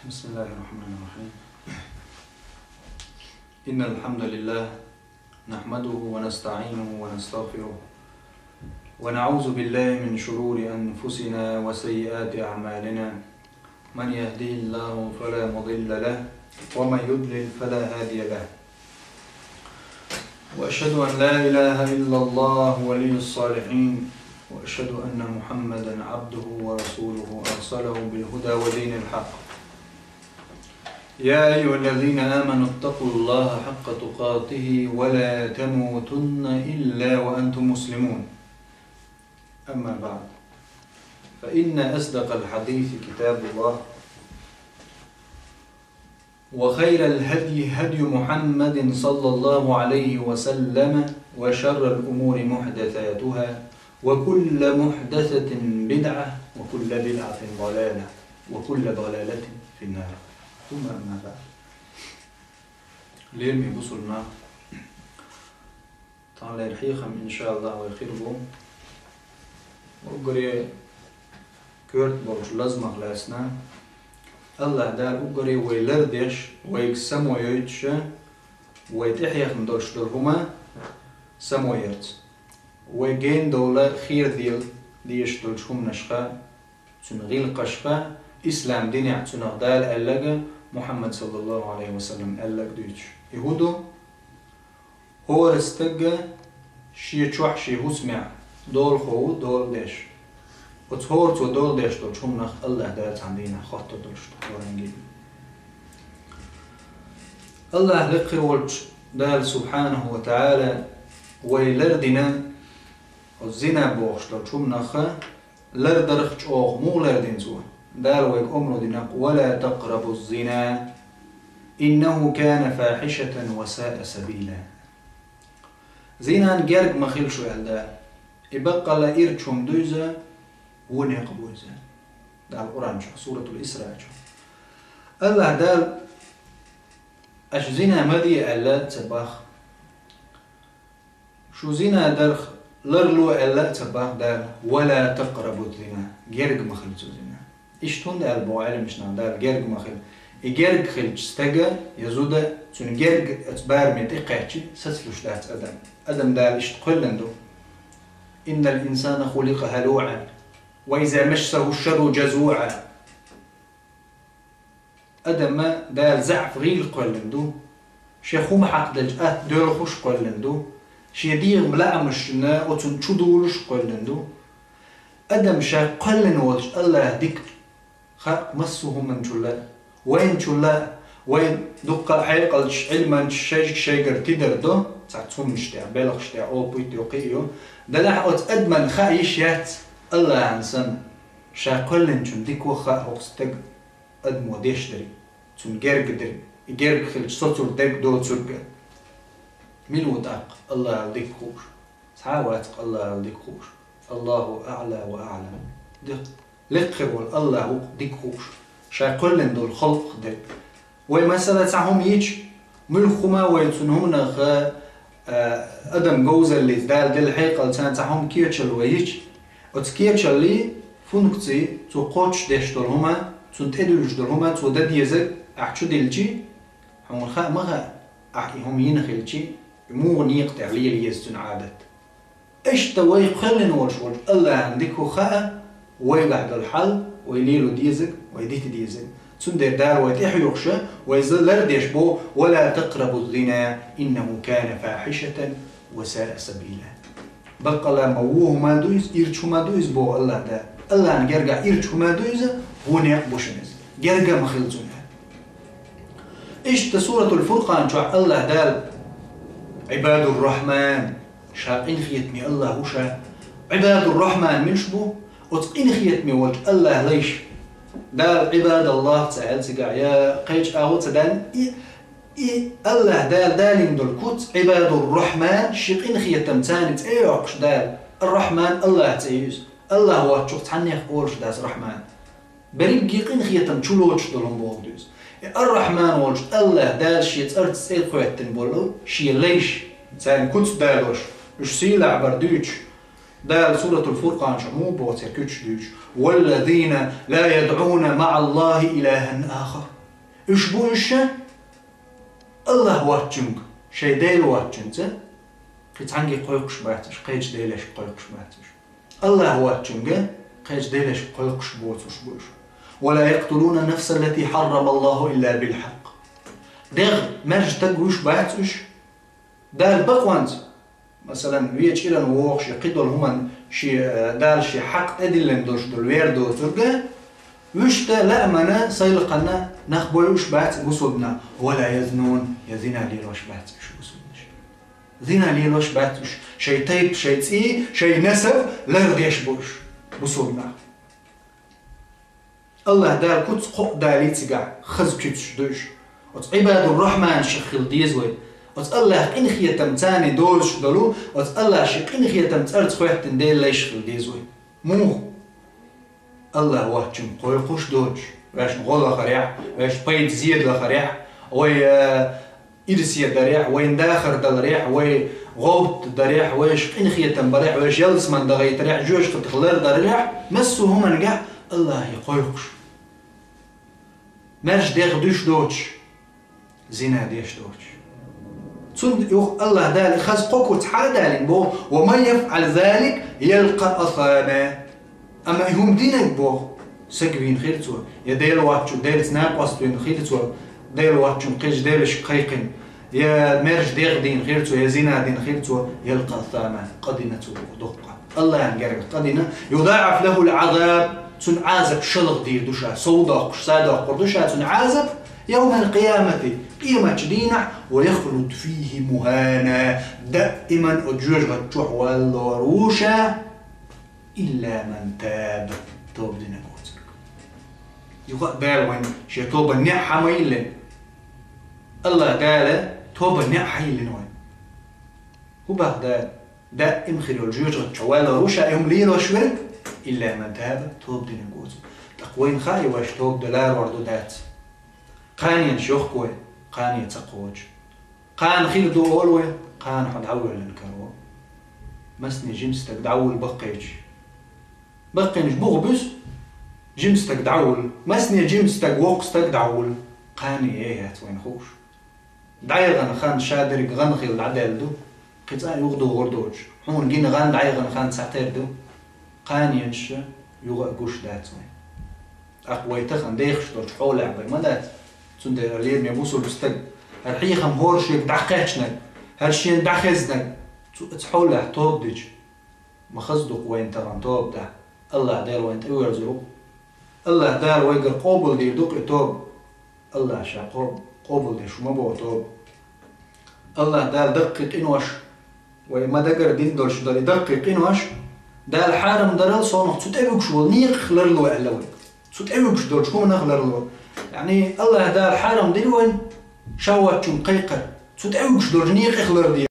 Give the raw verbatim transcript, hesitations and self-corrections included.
بسم الله الرحمن الرحيم. إن الحمد لله نحمده ونستعينه ونستغفره، ونعوذ بالله من شرور أنفسنا وسيئات أعمالنا. من يهده الله فلا مضل له، ومن يضلل فلا هادي له. وأشهد أن لا إله إلا الله ولي الصالحين، وأشهد أن محمدا عبده ورسوله أرسله بالهدى ودين الحق. يا أيها الذين آمنوا اتقوا الله حق تقاته ولا تموتن إلا وأنتم مسلمون. أما بعد، فإن أصدق الحديث كتاب الله، وخير الهدي هدي محمد صلى الله عليه وسلم، وشر الأمور محدثاتها، وكل محدثة بدعة، وكل بدعة ضلالة، وكل ضلالة في النار. ثم أما بعد. Лераме бусулба нах, таханлера хьехам, иншааллахӀ, вай хир бу уггаре коьрта болчу лазамах лаьцна. АллахӀ Дала уггаре вай лардеш, вайга само йойтуш, вай тӀехьехна долуш долу хӀума само ярца, вай гена довла хера дела дезаш долчу хӀуманашха, цуьнан гӀиллакхашха, ислам динехь цунах Дала аьлларг, Мухьаммад саллаллахӀу Ӏалайхи ва саллам аьлларг дуьйцуш. И хӀун ду? ХӀора стага шен чохь, шен хӀусамехь долахо ву дола деш. Оцу хӀора цо дола деш долчу хӀуманах АллахӀ Дала цхьана дийнахь хоттур долуш ду хӀоранге. АллахӀ, лекха хир волчу Дала субхьанаху ва таӀала вай лардина оцу зина бохуш долчу хӀуманах, лардарх чӀогӀа муха лардина цо? Дала вайга омра дина: «Ва ла такърабу зина, иннаху кана фахьишатан ва саа сабила». Зинан герга ма хила шу, аьлла Дала. И баккъалла ирча хӀума ду иза, вон некъ бу иза. Дала Къуръан чохь, Суратул Исра чохь. АллахӀ Дала: «Аша зина ма де», аьлла ца боху. Шу зина дарх ларло аьлла а ца боху Дала: «Ва ла такърабу зина», герга ма хила цу зина. Иштта хӀунда аьлла боху Ӏеламнаха Дала герга ма хила? И герга хилча стага я зуда, цуьнан герга оцу бараме тӀе кхаьчча, сацалуш дац адам. Адам Дала иштта кхоьллина ду: «Иннал инсана хуликъа халуӀа, ва иза массаху шарру жазуӀа». Адам Дала заьӀап гӀийла кхоьллина ду, шен хӀума хьакхаделча атта доьлхуш кхоьллина ду, шен дегӀан лаамашна оцунна чу дулуш кхоьллина ду. Адам ша кхоьллина волчу АллахӀан дика хаьа массо а хӀуманчул а, вайначул а, вайн дуккха а хьекъалчаш, Ӏилманчаш шайга-шайгара тидар до, цхьацца хӀуманаш тӀехь, белхаш тӀехь, опыт йо, кхин а йо. Делахь оцу адамна хаа йиш яц, АллахӀан санна, ша кхоьллинчун дика ваха хаьа хӀокху стага. Адамо деш дерг, цунна герга дерг, и герга хилча соцург дерг доцург. Мила ву тӀаккха АллахӀал дика хууш? Цхьа а вац-кх АллахӀал дика хууш. Аллаху аӀла ва аӀлам. Дика, лекха хир волу АллахӀ ву-кх дика хууш, ша кхоьллина долу халкъах дерг. Вай, масала, цхьа хӀума йича, муьлхха хӀума вай цунна хӀуманах, а, адам говзаллица Дала делла хьекъалца цхьа хӀума кечалла вай йича, оцу кечаллин функци, цо кхоччуш деш долу хӀума, цунна тӀедуьллуш долу хӀума, цо дан дезарг ахь чу дилчи, хьуна хаа ма хаьа, ахь и хӀума йина хилчи, и муха некъа тӀехь лела еза цуьнан Ӏадат. Иштта вай кхоьллина волуш волчу АллахӀан дика хаа, вайгахь долу хьал, вай лело дезарг, вай дита дезарг. Цундела Дала вай тӀехьоьхуш, вай иза лардеш боху: «Ва ла такърабу зина, иннаху кана фахьишатан ва саа сабила». Баккъалла ма вон хӀума ду иза, ирча хӀума ду иза боху АллахӀ Дала. АллахӀан гергахь ирча хӀума ду иза, вон некъ бу шуна иза. Герга ма хила цунна. Иштта Суратул Фуркъан чохь АллахӀ Дала: «Ӏибадур-Рахьман». Ша къинхетаме АллахӀ ву ша. Ӏибадур-Рахьман муьлш бу? Оцу къинхетаме волчу АллахӀан лайш. Дала «Ӏибадаллахь» ца аьлла цигахь, я кхечу агӀо ца даьлла, и, и АллахӀ Дала далийна долу куц, Ӏибадур-Рахьман, шен къинхетам царна цӀе а йоккхуш Дала, Ар-Рахьман АллахӀан цӀе ю иза. АллахӀ воцчух цхьаннех олуш дац Рахьман. Берриге къинхетам чулоцуш долу хӀума бохург ду иза. И Ар-Рахьман волчу АллахӀ Дала шен цӀарца цӀе кхоьттина болу шен лайш, царна куц далош, уьш сийлахь бар дуьйцуш, Дала Суратул Фуркъан чу муха боху церан куьцаш дуьйцуш: «والذين لا يدعون مع الله إلها آخر». Уьш бу уьш АллахӀ воцчуьнга, шайн Дела воцчуьнца, кхин цхьаьнгге кхойкхуш бац уьш, кхечу делашка кхойкхуш бац уьш. АллахӀ воцчуьнга, кхечу делашка кхойкхуш боцуш бу уьш. «ولا يقتلون النفس التي حرم الله إلا بالحق». ДегӀ маьрша таг вуьш бац уьш, Дала бакъонца, масалан, вен чӀиран вогӀуш я кхидолу хӀуманна шен, э, Дала шен хьакъ тӀедиллина долуш долу вер доцург, вуьшта лаамана, сайлакхана нах бойуш бац бусулба нах, «ولا يزنون», я зина лелош бац уьш бусулбанаш. Зина лелош бац уьш, шайн тайпа, шайн цӀий, шайн насаб лардеш бу уьш бусулба нах. АллахӀ Дала куц кхоъ далий цигахь, хаза куьцаш ду уьш. Оцу Ӏибадур-Рахьманашах хила деза вай. Оцу АллахӀан къинхетам царна дозуш долу, оцу АллахӀан шен къинхетам цӀарца хоьттина Делан лайш хила деза вай. Муха? АллахӀ воцчуьнга кхойкхуш доцуш, ваьшна гӀо лахарехь, ваьшна пайда зеда лахарехь, вай, э, ирсе дарехь, вайн дахар даларехь, вай гӀовтта дарехь, вайша къинхетам барехь, вайша ялсаман дагӀийтарехь, жоьжахатих лардарехь, массо а хӀуманга АллахӀе кхойкхуш. Маьрша дегӀ дуьш доцуш, зина деш доцуш. Цунна юха АллахӀ Дала хаза кхо куц хьа а далийна боху: «ومن يفعل ذلك يلق أثاما». Амма и хӀума динарг боху, саг вийна хир цо, я Дела воцчу, Делаца накъост вина хир цо, Дела воцчунна кхечу делашка кхайкхина, я маьрша дегӀ дийна хир цо, я зина дина хир цо, «يلق أثاما», къа дина цо дукха. АллахӀан гергахь къа дина, «يضاعف له العذاب», цунна Ӏазап шалха дийр ду ша, сов доккхуш, са доккхур ду ша цунна Ӏазап, «يوم القيامة», къематчу дийнахь, «ويخلد فيه مهانا», даиман оцу жоьжахати чохь валлор ву ша, «إلا من تاب», тоба динарг воцург. Юха а Дала вайн шен тобанан неӀ хьа ма йиллина. АллахӀ Дала тобанан неӀ хьа йиллина вайн. ХӀун боху Дала? Даим хир йолу жоьжахати чохь валлор ву ша и хӀума лелош верг, «إلا من تاب», тоба динарг воцург. ТӀаккха вайна хаьа вайша тоба дан ларор ду дац. Кханенаш йохку вай, кхане ца кхочу. Кхана хир ду олу вай, кхана хьо дӀавоьллина каро. Масане жима стаг дӀавуллу баккхийчу. Баккхийнаш буха буьсу, жима стаг дӀавуллу. Масане жима стаг, воккха стаг дӀавуллу. Кхане яц вайна хууш. ДӀаяхана хан ша дерг гӀан хилла дӀадаьлла ду, кхин цкъа а юхадогӀур доцуш. Хьуна гина гӀан дӀаяхана хан цхьатера ду. Кханенаш юха а гуш дац вайн. ТӀаккха вай тахана дехаш долчу хьолехь бен ма дац. Цундела лераме бусулба стаг, хӀара хьехам хӀора шега дӀакхаьчнарг, хӀара шена дӀахезнарг, цу, оцу хьолехь тоба дича, ма хаза ду-кх вайна тахана тоба дахь. АллахӀ Дала вайна тӀеверзур ву-кх. АллахӀ Дала вайгара къобалдийр ду-кх и тоба. АллахӀа ша къо-, къобалдеш ву ма боху тоба. АллахӀ Дала даккхий къинош, вай ма дагара дина долуш дара и даккхий къинош, Дала хьарам дарал совнах цу тӀевуьгуш волу некъах ларло аьлла вай. Цу тӀевуьгуш долчу хӀуманах ларло. Яъни АллахӀ Дала хьарам дина вайн шахӀватчунна кхайкхар. Цу тӀевуьгуш долчу некъах лардийр.